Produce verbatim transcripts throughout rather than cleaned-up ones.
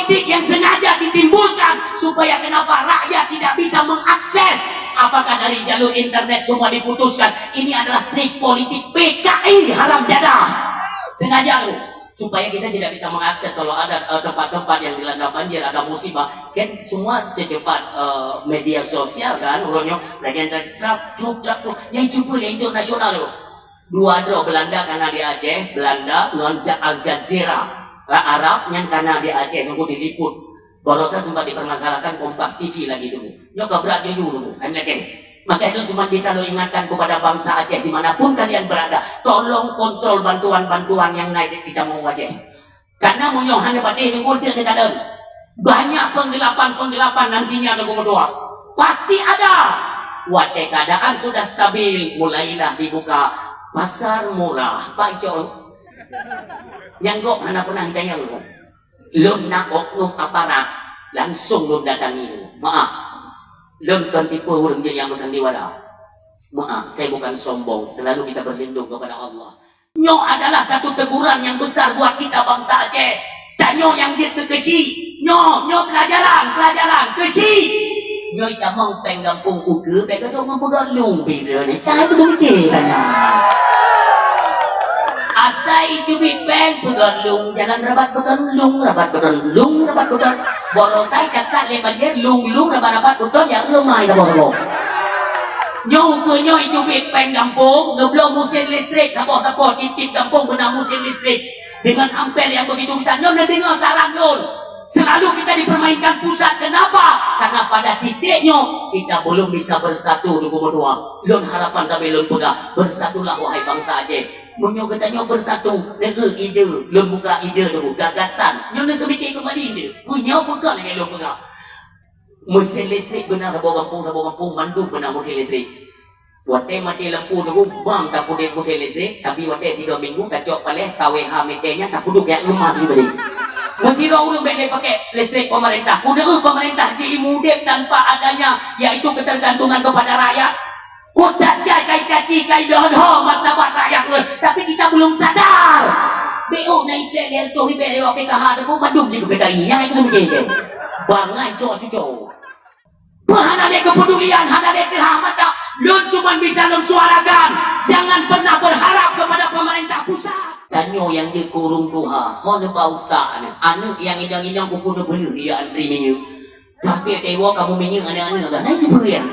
Politik yang sengaja ditimbulkan supaya kenapa rakyat tidak bisa mengakses. Apakah dari jalur internet semua diputuskan? Ini adalah trik politik P K I haram jadah. Sengaja tu. Supaya kita tidak bisa mengakses kalau ada, eh, tempat-tempat yang dilanda banjir, ada musibah. Kan semua secepat, eh, media sosial kan, urutnya. Lagi yang trap, trap, trap, trap. Yang cuba leh internasional tu. Dua droe Belanda kana di Aceh, Belanda ngon Ja-, Al Jazeera. Ra-, Arab nyang kana di Aceh nunggu diliput. Barosa sempat dipermasalahkan Kompas T V lagi tu. Nyoe ka brat jujur tu, kan lagèe. Maka itu cuma bisa lo ingatkan kepada bangsa Aceh dimanapun kalian berada, tolong kontrol bantuan-bantuan yang naik di kamu Aceh. Karena meunyoe hana patéh nunggu teu neukalon. Banyak penggelapan-penggelapan nantinya nunggu meutuah. Pasti ada. Watèe keadaan sudah stabil, mulailah dibuka pasar murah. Pak Icol. Nyang gob hana pernah ditanyong. Lôn na oknum aparat, langsung lôn datangi. Maaf. Lôn kon tipe ureueng jih nyang meusandiwara. Maaf, saya bukan sombong, selalu kita berlindung kepada Allah. Nyoe adalah satu teguran yang besar buat kita bangsa Aceh. Tanyoe nyang jeuet keu keuchik. Nyoe, nyoe pelajaran, pelajaran. Keuchik. Nyoe tamong péng gampông ukeue, bèk gadôh ngon peugah lung pintoe nyoe. Ka beutôi mikir tanyoe. Asai teubiet péng peugah lung, jalan rabat beuton lung, rabat beuton lung, rabat beuton. Barosa cakat lé banjir, lung-lung rabat-rabat beuton, ya, eu mai saboh-saboh. Nyoe ukeue nyoe teubiet péng gampông, geubloe meusén listrik saboh-saboh, tiep-tiep gampông beuna meusén listrik. Dengan ampere yang begitu besar, nyoe neudeungoe saran lôn. Selalu kita dipermainkan pusat. Kenapa? Karena pada titik nyoe, kita belum bisa bersatu, Teungku meutuah. Lôn harapan tapi lôn peugah, bersatulah wahai bangsa Aceh. Meunyoe geutanyoe bersatu, neu-eu ide, lôn buka ide dulu, gagasan. Nyoe neuseumiké keumbali ide. Meunyoe buka lagèe lôn peugah. Meusén listrik beuna saboh gampông, saboh gampông, mandum beuna meusén listrik. Watèe maté lampu nunggu, bang tapeudeuh meusén listrik, tapi watèe tiga minggu, tacok paléh, K W H meter nyan, tapeudeuh keu rumoh jih balik. Meusidroe ureueng bèk lé pakèk listrik pemerintah. Kudeuh pemerintah jih mudép tanpa adanya, yaitu ketergantungan kepada rakyat. Kota jai kai caci, kai doh-doh martabat rakyat ulôn. Tapi kita belum sadar. B O na iplek lhèe reutôh ribèe lewat P K H, tapi mandum jih keu P K I. Nyang itu mikir ke? Bangai cok cuco. Bah hana lé kepedulian, hana lé keuhah mata. Lôn cuma bisa lôn suarakan. Jangan pernah berharap kepada pemerintah pusat. Tanyoe nyang jeuet keu ureueng tuha, ho neuba utak nyoe. Aneuk nyang inong-inong kuku neubeuleuh dia antri minyeuk. Tapi teuwoe kamoe minyeuk aneuk-aneuk bah, na jeuet peue nyan?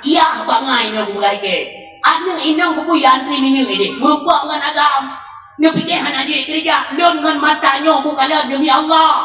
Yah bangai nyoe kupeugah ikei. Aneuk inong kuku ya antri minyeuk ideh, meureumpok ngon agam. Neupiké hana jeuet keureuja, lôn ngon mata nyoe kukalon demi Allah.